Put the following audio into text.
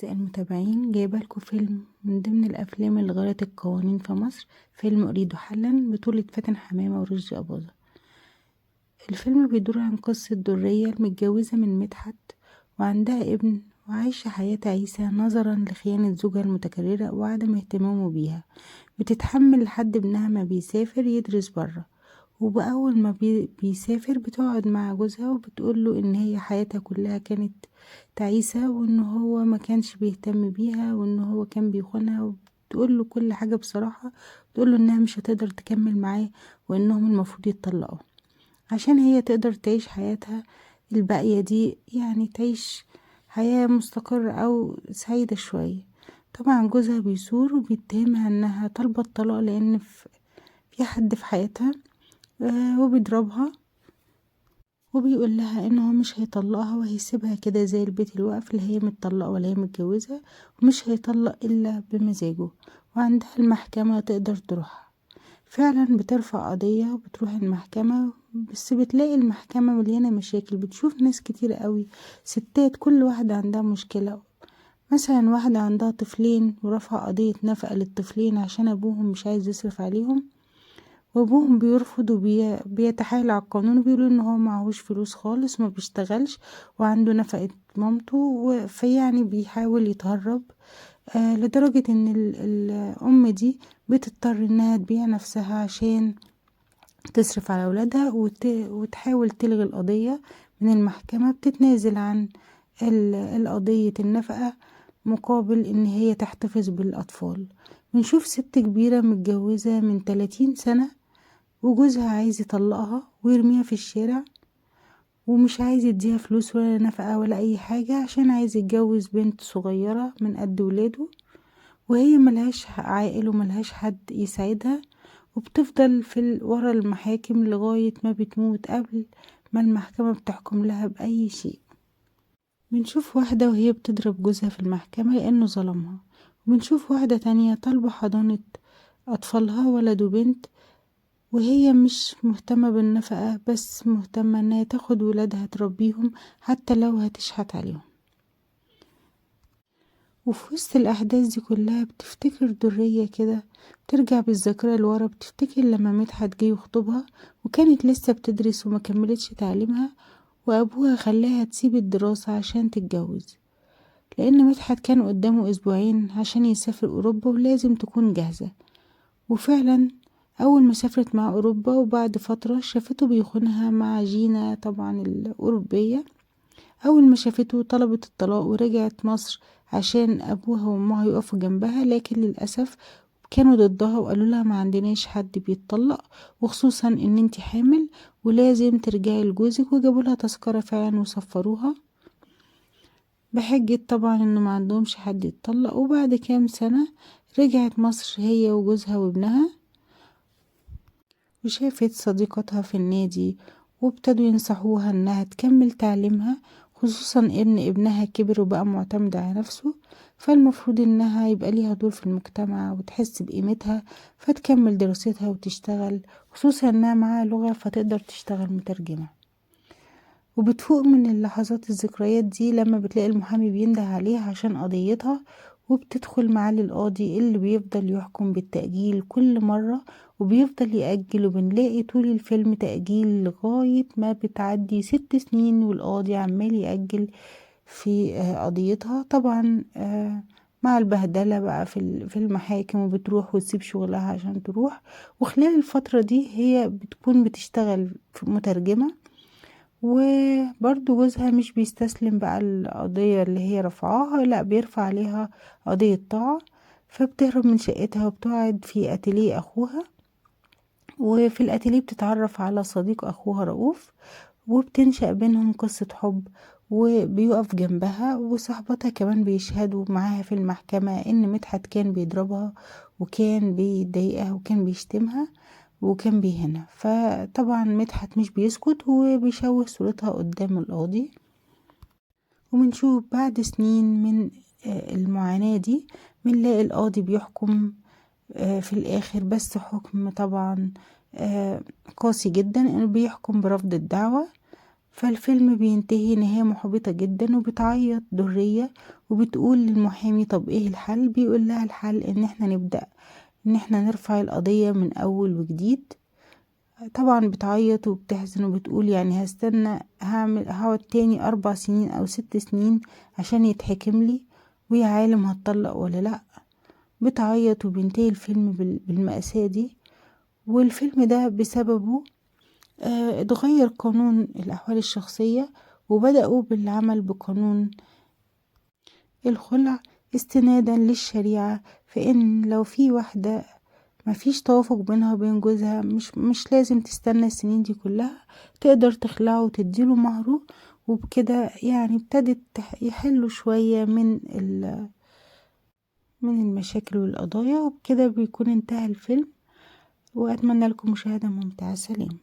أعزائي المتابعين، جايبه لكم فيلم من ضمن الأفلام اللي غيرت القوانين في مصر، فيلم أريد حلا بطولة فاتن حمامة ورشدي أباظة. الفيلم بيدور عن قصة درية المتجوزة من مدحت وعندها ابن وعايشة حياة تعيسة نظرا لخيانة زوجها المتكررة وعدم اهتمامه بيها. بتتحمل لحد ابنها ما بيسافر يدرس برا، وبأول ما بيسافر بتقعد مع جوزها وبتقوله ان هي حياتها كلها كانت تعيسة، وان هو ما كانش بيهتم بيها، وان هو كان بيخونها، وبتقوله كل حاجة بصراحة. بتقوله انها مش هتقدر تكمل معاه وانهم المفروض يتطلقوا عشان هي تقدر تعيش حياتها الباقية دي، يعني تعيش حياة مستقرة او سعيدة شوية. طبعا جوزها بيثور وبيتهمها انها طالبة الطلاق لان في حد في حياتها، وبيضربها وبيقول لها ان هو مش هيطلقها وهيسيبها كده زي البيت الوقف، لا هي متطلقه ولا هي متجوزه، ومش هيطلق الا بمزاجه، وعندها المحكمه تقدر تروحها. فعلا بترفع قضيه وبتروح المحكمه، بس بتلاقي المحكمه مليانه مشاكل. بتشوف ناس كتير قوي، ستات كل واحده عندها مشكله. مثلا واحده عندها طفلين ورفع قضيه نفقه للطفلين عشان ابوهم مش عايز يصرف عليهم، وابوهم بيرفض وبيتحايل على القانون وبيقولوا ان هو معهوش فلوس خالص وما بيشتغلش وعنده نفقة مامته، فيعني بيحاول يتهرب، لدرجة ان الام دي بتضطر انها تبيع نفسها عشان تصرف على اولادها وتحاول تلغي القضية من المحكمة. بتتنازل عن القضية النفقة مقابل ان هي تحتفظ بالاطفال. بنشوف ست كبيرة متجوزة من 30 سنة وجوزها عايز يطلقها ويرميها في الشارع، ومش عايز يديها فلوس ولا نفقة ولا اي حاجة عشان عايز يتجوز بنت صغيرة من قد ولاده، وهي ملهاش عائل وملهاش حد يساعدها، وبتفضل في ورا المحاكم لغاية ما بتموت قبل ما المحكمة بتحكم لها بأي شيء. بنشوف واحدة وهي بتضرب جوزها في المحكمة لأنه ظلمها، وبنشوف واحدة تانية طالبة حضانة أطفالها ولد وبنت، وهي مش مهتمة بالنفقة بس مهتمة انها تاخد ولادها تربيهم حتى لو هتشحت عليهم. وفي وسط الأحداث دي كلها بتفتكر درية كده، بترجع بالذاكرة لورا، بتفتكر لما مدحت جه يخطبها وكانت لسه بتدرس وما كملتش تعليمها، وأبوها خلاها تسيب الدراسة عشان تتجوز، لأن مدحت كان قدامه أسبوعين عشان يسافر أوروبا ولازم تكون جاهزة. وفعلا أول ما سافرت مع أوروبا وبعد فترة شافته بيخونها مع جينا طبعا الأوروبية. أول ما شافته طلبت الطلاق ورجعت مصر عشان أبوها وأمها يقفوا جنبها، لكن للأسف كانوا ضدها وقالوا لها ما عندناش حد بيتطلق، وخصوصا ان انتي حامل ولازم ترجعي لجوزك، وجابوا لها تذكرة فعلا وسفروها بحجة طبعا انه ما عندهمش حد يتطلق. وبعد كام سنة رجعت مصر هي وجوزها وابنها، وشافت صديقتها في النادي وابتدوا ينصحوها انها تكمل تعليمها، خصوصا ان ابنها كبر وبقى معتمد على نفسه، فالمفروض انها يبقى ليها دور في المجتمع وتحس بقيمتها، فتكمل دراستها وتشتغل، خصوصا انها معاها لغة فتقدر تشتغل مترجمة. وبتفوق من اللحظات الذكريات دي لما بتلاقي المحامي بينده عليها عشان قضيتها، وبتدخل معاه للقاضي اللي بيفضل يحكم بالتأجيل كل مرة وبيفضل يأجل، وبنلاقي طول الفيلم تأجيل لغاية ما بتعدي 6 سنين والقاضي عمال يأجل في قضيتها. طبعا مع البهدلة بقى في المحاكم، وبتروح وتسيب شغلها عشان تروح. وخلال الفترة دي هي بتكون بتشتغل في مترجمة، وبرضو جوزها مش بيستسلم بقى القضية اللي هي رفعاها، لا بيرفع عليها قضية طاعة، فبتهرب من شقتها وبتقعد في أتيليه أخوها. وفي الأتيليه بتتعرف على صديق أخوها رؤوف، وبتنشأ بينهم قصة حب، وبيقف جنبها، وصاحبتها كمان بيشهدوا معاها في المحكمة إن مدحت كان بيضربها وكان بيضايقها وكان بيشتمها وكان بيهينها. فطبعا مدحت مش بيسكت وبيشوه صورتها قدام القاضي. وبنشوف بعد سنين من المعاناة دي بنلاقي القاضي بيحكم في الآخر، بس حكم طبعا قاسي جدا، انه بيحكم برفض الدعوة. فالفيلم بينتهي نهاية محبطة جدا، وبتعيط درية وبتقول للمحامي طب ايه الحل؟ بيقول لها الحل ان احنا نبدأ ان احنا نرفع القضية من اول وجديد. طبعا بتعيط وبتحزن وبتقول يعني هستنى هقعد تاني 4 سنين او 6 سنين عشان يتحكم لي، ويا عالم هتطلق ولا لا. بتعيط وبينتهي الفيلم بالمأساة دي. والفيلم ده بسببه اتغير قانون الأحوال الشخصية، وبدأوا بالعمل بقانون الخلع استنادا للشريعة، فإن لو في واحدة مفيش توافق بينها وبين جوزها مش لازم تستنى السنين دي كلها، تقدر تخلعه وتديله مهره، وبكده ابتدت يحلوا شوية من المشاكل والقضايا. وبكده بيكون انتهى الفيلم، وأتمنى لكم مشاهدة ممتعة. سلام.